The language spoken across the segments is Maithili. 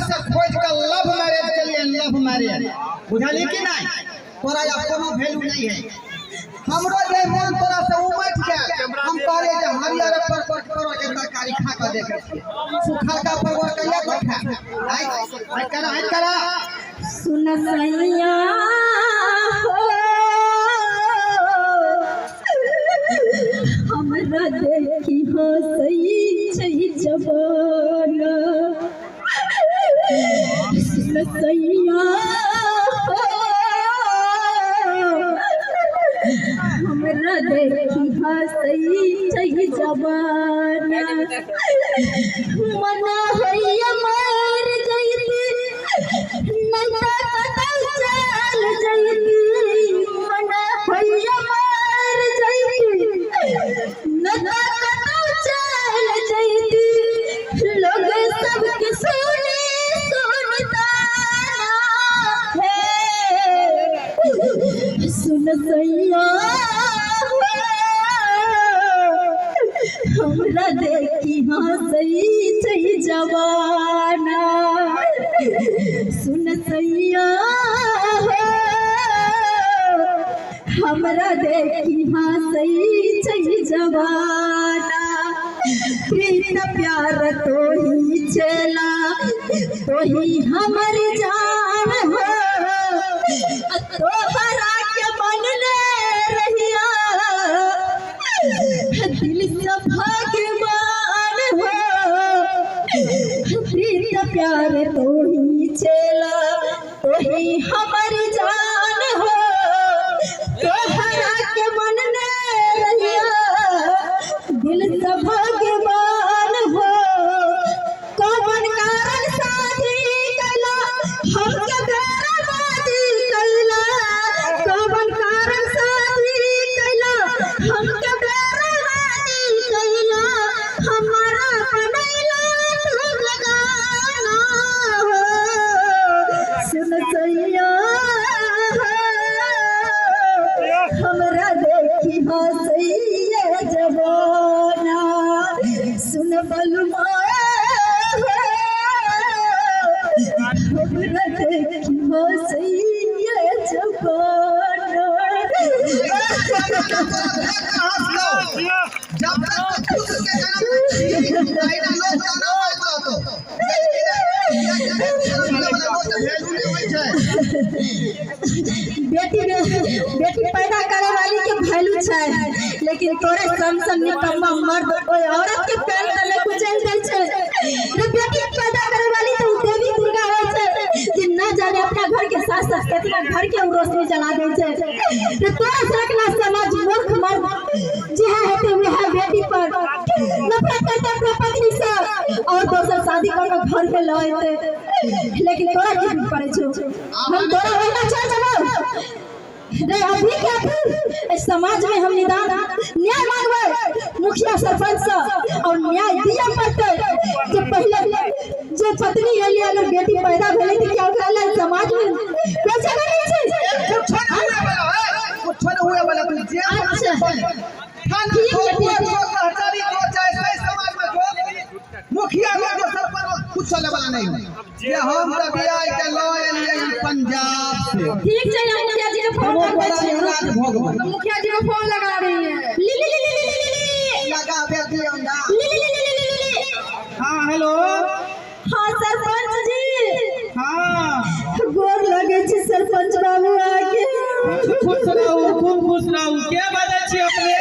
से खोज के लव मैरिज के लिए, लव मैरिज बुझली कि नहीं? तोरा या कोनो वैल्यू नहीं है। हमरो जे मन तोरा से उमट गेल, हम कहलिए जे हरियर पर पर परवल के तरकारी खा के देखै छियै, सुखलका परवल कहिया के खा? आइ आइ करा, आइ करा। सुन सैया हो, हमरा देखी हंसै छै जवाना। सुन सैया हो, हमरा देखी हंसै छै जवाना। मना होइया मर जैती, नहीं तो कतौ चल जैती। मना होइया मर जैती, नहीं तो कतौ चल जैती। लोग सबके सुनी सुनता है। सुन सैया, हमरा देखी हंसै छै जवाना। सुन सैया, हमरा देखी हंसै छै जवाना। प्रीत प्यार तो ही चला, तो ही हमर जान हो। तोहरा के मन ने रहिया, दिल से भगवान हो। प्रीत प्यार तो ही चला, तो ही हमर जान हो। तोहरा के मन ने रहिया, दिल से भगवान हो। कौन कारण शादी कैला, हमके बर्बादी कैला। कौन कारण शादी कैला, हमके बर्बादी कैला। हमारा बनैला तू बेगाना हो। सुन सैया, हमरा देखी हंसैया जवाना। सुन बलमा, हमरा देखी हंसैया जवाना। जब तक पुत्र के जन्म नहीं ना लोग ताना मारैत रहतौ। वैल्यू नहीं होइ छै। बेटी बेटी पैदा करे वाली के वैल्यू छै, लेकिन तोरे सन सन निकम्मा मर्द ओय औरत के पैर तले कुचल दै छै। रे बेटी पैदा करे वाली तो देवी दुर्गा होइ छै, जे न जाने अपना घर के साथ साथ केतना घर के उ रोशनी जला दै छै। रे तोरा सकला समाज मूर्ख मर्द जे है हेते वह बेटी पर नफरत करते अपना पत्नी से और दोसर शादी कर के घर में लएते, लेकिन तोरा की पड़े छौ? हम तोरा वही छोड़ देबो रे। अभी के अभी इस समाज में हम निदान न्याय मांगबै मुखिया सरपंच से, और न्याय दिया पड़तै। जे पहले जे पत्नी एली, अगर बेटी पैदा भेलै तऽ क्या ओकरा लेल समाज में कोई जगह नहीं छै? कुछो नहीं हुए वाला है, कुछो नहीं हुए वाला। तू जे अच्छा। थाना ठीक जो है, ठीक है। जो कचहरी जो चाहे सही समाज में जो मुखिया जो जो सरपंच, कुछ चले वाला नहीं है। ये हम तो बियाह के लऽ एलियै हन पंजाब से। ठीक छै, हम मुखिया जी के फोन हमो करबै तोरा छियै। राज भोगबै। मुखिया जी को फोन लगा रही है। ली ली ली ली ली ली ली लगा दे दियौ ना। ली ली ली ली ली ली ली। हाँ, हेलो। हाँ सरपंच जी। हाँ। गोर लगे छी सरपंच बाबू आके। खुश रहू, खूब खुश रहू। के बाजै छी अपने?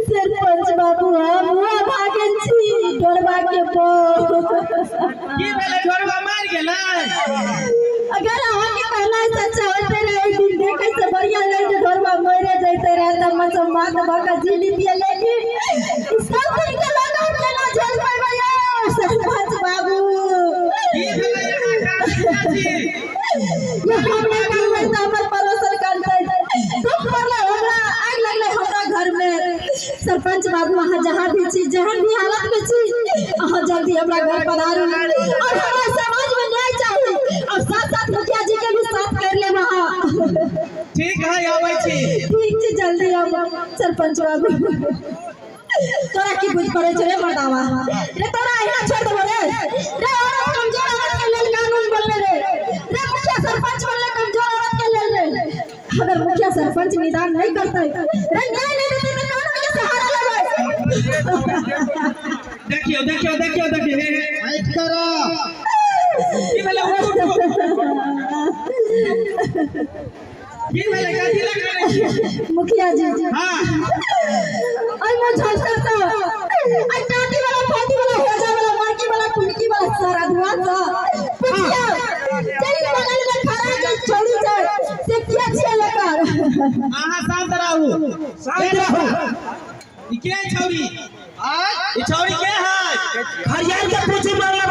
सरपंच बाबू, हम हुआ भागल छी डरबा के बो। की भेलै, ढोरबा मारि गेलै? अगर अहाँके कहना सच्चा होते रहे, एक दिन देखे से बढ़िया रहे जे ढोरबा मरे जैते रहे तऽ हम सब मात भऽ कऽ जी लितियै, लेकिन सब दिन के लोग हम केना झेल पेबै यौ सरपंच बाबू? की भेलै अहाँके जी? ये हम नहि करबै तऽ हमर पड़ोसन करतै। दुख पड़लै हमरा, आगि लगलै हमरा घर में। सरपंच बाबू, अहाँ जहाँ भी छी, जहाँ भी हालत में छी, अहाँ जल्दी हमरा घर पधारू और हमरा समाज में न्याय चाही, और साथ साथ मुखिया जी के भी साथ कर लेब अहाँ। ठीक है, आबै छी। ठीक छै, जल्दी आबू सरपंच बाबू। तोरा की बुझ पड़ै छौ रे मर्दावा? रे तोरा अहिना छोड़ देबो रे? रे औरत कमजोर औरत के लेल सरपंच निदान नहीं करतै रे, न्याय नहीं देतै त कानून के सहारा लेबै। देखियो देखियो देखियो देखियो, हे हे। फाइट करो। की भेलै? उठू उठू। की भेलै? कथी लग रहल छी? मुखिया जी। हाँ। आई मोर झलसा सा आई टाटी वाला, फाटी वाला, हेजा वाला, मार्की वाला, कुनकी वाला सारा धुआं सा पुछिया चल बगल में खड़ा के छोड़ी जाए से किया छिया लकार। अहाँ शांत रहू, शांत रहू। ई के छौरी? आय ई छौरी के है? हरियर के पूछी मारला।